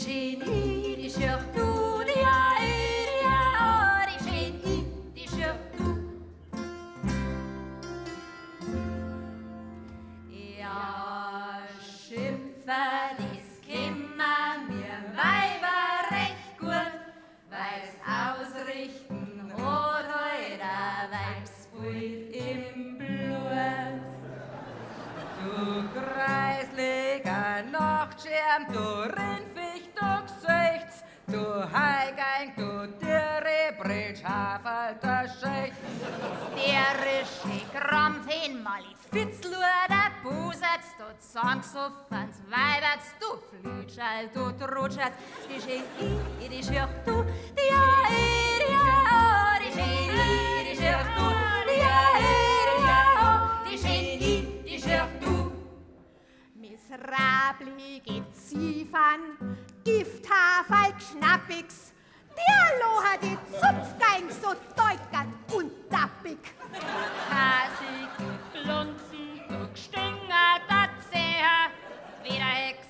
scheen i, die schiach du, die a, i, die a, o, die scheen i, die schiach du. Ja, schimpfen, das kimmer mir Weiber recht gut, weil's ausrichten hat halt a Weibsbild im Blut. Du kreisliger Nachtschirm, du Rindviech, du Gesichts, du Heigein, du Dürre, Bretschhaferl, der Schech. Hysterische Krampfen, Malefiz-Luder, Buserts, du Zangsoffens, Weiberts, du Flütschall, du Trutschatz, die schön i, die schiach du, die a, i, die a, o, die schön i, die schiach du, die a, i, die a, o, die schön i, die schiach du. Miserablige Ziefern, Gifthaferl, Knappigs, der loha die Zupfgeing so deukert und tappig. Kasige Blunzen, du Gstinger, der Zeher, weder Hex,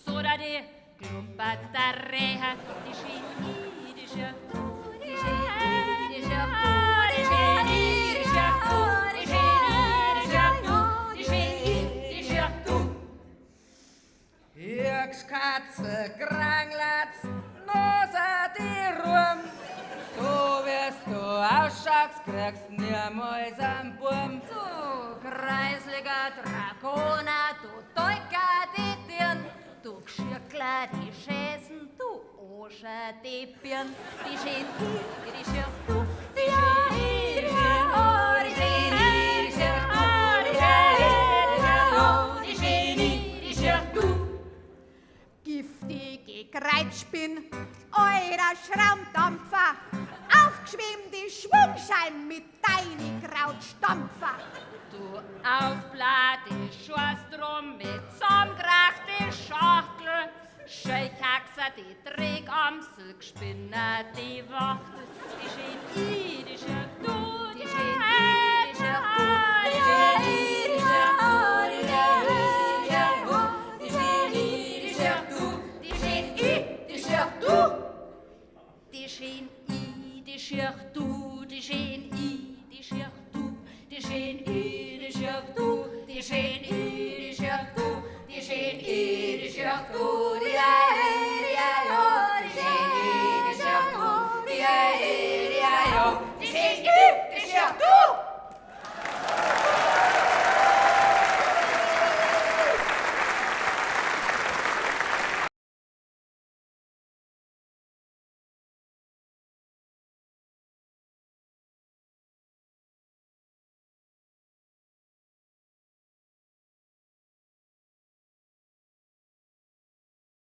oder die Klumpert der Rehe, die schön i, die schiach du, die schön i, die schiach du, die schön i, die schiach du, die schön i, die schiach du, die schön i, die schiach du. Hirschkatze, Kranglatz, Nase die Ruhm. So wie's du ausschaust, kriegst niemals einen Bum. Du kreisliger Dragoner, du Teuker die Dirn, du Gschirkler die Schäsen, du Oscher die Birn, die schön i, die schiach du, die a, i, die a, o, die schön i, die schiach du, die a, i, die a, o, die schön i, die schiach du. Giftige Kreuzspinn, eurer Schrammdampfer, aufgeschwemmt die Schwungschein mit deine Krautstampfer. Du aufblähte Schorstrum mit zusammengekrachte Schachtel, Scheukaxer, die Trägamsel, Gspinner, die Wachtel, die schön i, die schiach